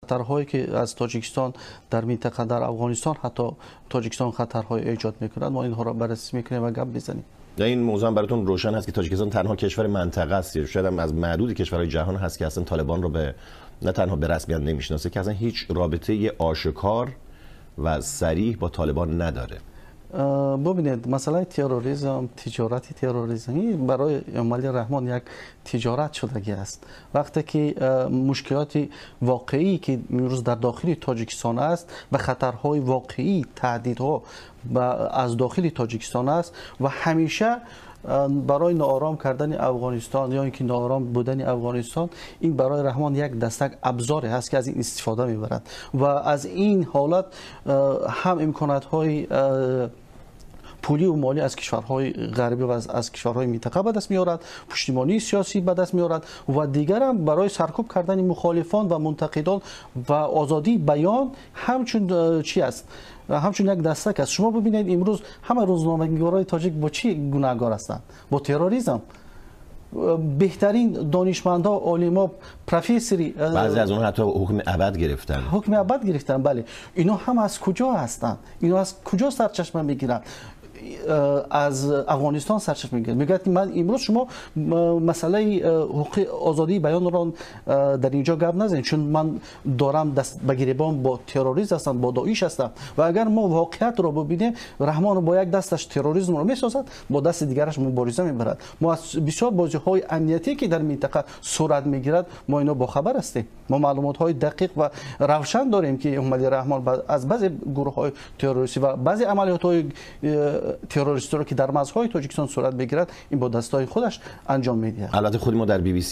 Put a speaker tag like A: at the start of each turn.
A: Хатарҳое ки аз Тоҷикистон дар минтақа, дар Афғонистон, ҳатто Тоҷикистон хатарҳое эҷод мекунад, мо инҳоро баррасӣ мекунем ва гап мезанем.
B: این موضوع هم براتون روشن هست که تاجیکستان تنها کشور منطقه است، شاید هم از معدود کشورهای جهان هست که اصلا طالبان رو به نه تنها به رسمیت نمیشناسه که اصلا هیچ رابطه آشکار و صریح با طالبان نداره.
A: ببینید، مسئله تروریسم، تجارت تروریسم برای امالی رحمان یک تجارت شدگی است. وقتی که مشکلات واقعی که امروز در داخل تاجیکستان است و خطرهای واقعی، تهدیدها از داخل تاجیکستان است و همیشه برای ناآرام کردن افغانستان یا اینکه ناآرام بودن افغانستان، این برای رحمان یک دستک ابزاری هست که از این استفاده میبرد و از این حالت هم امکانات های پولی و مالی از کشورهای غربی و از کشورهای منطقه به دست میارد، پشتیبانی سیاسی به دست میارد و دیگر هم برای سرکوب کردن مخالفان و منتقدان و آزادی بیان همچون چی است؟ همچون یک دستک است. شما ببینید امروز همه روزنامه‌نگارای تاجیک با چی گناهکار هستند؟ با تروریسم. بهترین دانشمندا، عالما، پروفسوری،
B: بعضی از اونها حتی حکم ابد گرفتن.
A: حکم ابد گرفتن، بله. اینا هم از کجا هستند؟ اینا از کجا سرچشمه میگیرند؟ از افغانستان سرچشمه میگیرد. میگوید من امروز شما مسئله حقوق آزادی بیان را در اینجا گپ نزنید، چون من دارم دست به گریبان با تروریسم هستم، با داعش هستم. و اگر ما واقعیت را ببینیم، رحمان با یک دستش تروریسم را میسازد، با دست دیگرش مبارزه میبرد. ما از بسیار بازی های امنیتی که در منطقه صورت میگیرد، ما اینا با خبر هستیم. ما معلومات های دقیق و روشن داریم که امالی رحمان از بعضی گروه های تروریستی و بعضی عملیات های تروریستی رو که در مرزهای تاجیکستان صورت بگیرد، این با دستای خودش انجام میدهد.
B: البته خود ما در بی بی سی